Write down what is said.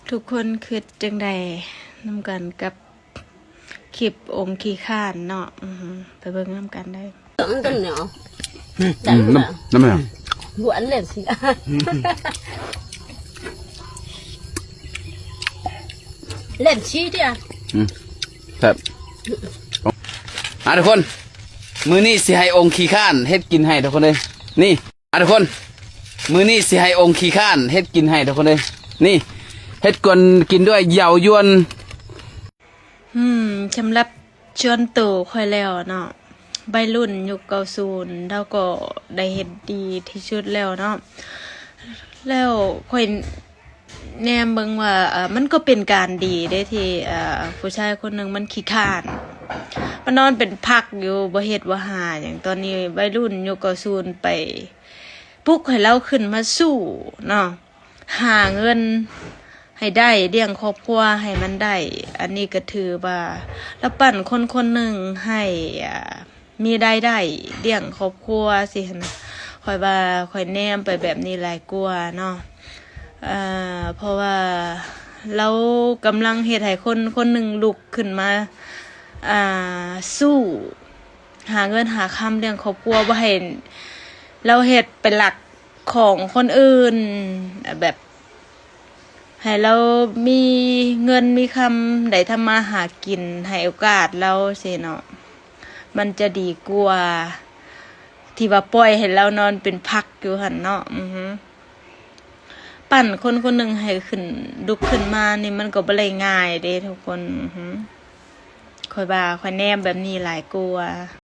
ທຸກຄົນຄິດຈັ່ງໃດນຳກັນກັບຄລິບອົງຂີ້ຄ້ານເນາະ? ອື ໄປເບິ່ງນຳກັນເດີ. ເອີ ນຳ ນຳ ບວນເຫຼັ້ນຊີ ເຫຼັ້ນຊີຕິ ອື ແຊບ. ອ່າ ທຸກຄົນ ມື້ນີ້ຊິໃຫ້ອົງຂີ້ຄ້ານເຮັດກິນໃຫ້ ທຸກຄົນເອີຍ. ນີ້ ອ່າ ທຸກຄົນ ມື້ນີ້ຊິໃຫ້ອົງຂີ້ຄ້ານເຮັດກິນໃຫ້ ທຸກຄົນເອີຍ. ນີ້ ເຮັດກວນກິນດ້ວຍເຍົາຢວນ. ອືມ ສຳລັບສ່ວນໂຕຂ້ອຍແລ້ວເນາະ ໄວລຸ້ນຍຸກເກົ້າສິບ ລາວກໍໄດ້ເຮັດດີທີ່ສຸດແລ້ວເນາະ. ແລ້ວຂ້ອຍແນມເບິ່ງວ່າ ເອີ ມັນກໍເປັນການດີເດ້ ທີ່ ເອີ ຜູ້ຊາຍຄົນໜຶ່ງມັນຂີ້ຄ້ານ ມານອນເປັນພັກຢູ່ ບໍ່ເຮັດບໍ່ຫາຫຍັງ. ຕອນນີ້ໄວລຸ້ນຍຸກເກົ້າສິບໄປ ປຸກໃຫ້ລາວຂຶ້ນມາສູ້ເນາະ ຫາເງິນໃຫ້ໄດ້ ລ້ຽງຄອບຄົວໃຫ້ມັນໄດ້. ອັນນີ້ກໍຖືວ່າລາວປັ້ນຄົນຄົນໜຶ່ງໃຫ້ ອ່າ ມີລາຍໄດ້ລ້ຽງຄອບຄົວຊີ້ຫັ້ນນະ. ຂ້ອຍວ່າຂ້ອຍແນມໄປແບບນີ້ຫຼາຍກວ່າເນາະ ເອີ ເພາະວ່າລາວກຳລັງເຮັດໃຫ້ຄົນຄົນໜຶ່ງລຸກຂຶ້ນມາ ອ່າ ສູ້ ຫາເງິນຫາຄຳລ້ຽງຄອບຄົວ ບໍ່ໃຫ້ລາວເຮັດໄປລັກຂອງຄົນອື່ນ ແບບໃຫ້ລາວມີເງິນມີຄຳ ໄດ້ທຳມາຫາກິນ ໃຫ້ໂອກາດລາວຊີ້ເນາະ ມັນຈະດີກວ່າທີ່ວ່າປ່ອຍໃຫ້ລາວນອນເປັນພັກຢູ່ຫັ້ນເນາະ. ອື ປັ້ນຄົນຄົນໜຶ່ງໃຫ້ຂຶ້ນ ລຸກຂຶ້ນມານີ້ ມັນກໍບໍ່ໄດ້ງ່າຍເດ້ທຸກຄົນ. ອື ຂ້ອຍວ່າຂ້ອຍແນມແບບນີ້ຫຼາຍກວ່າ.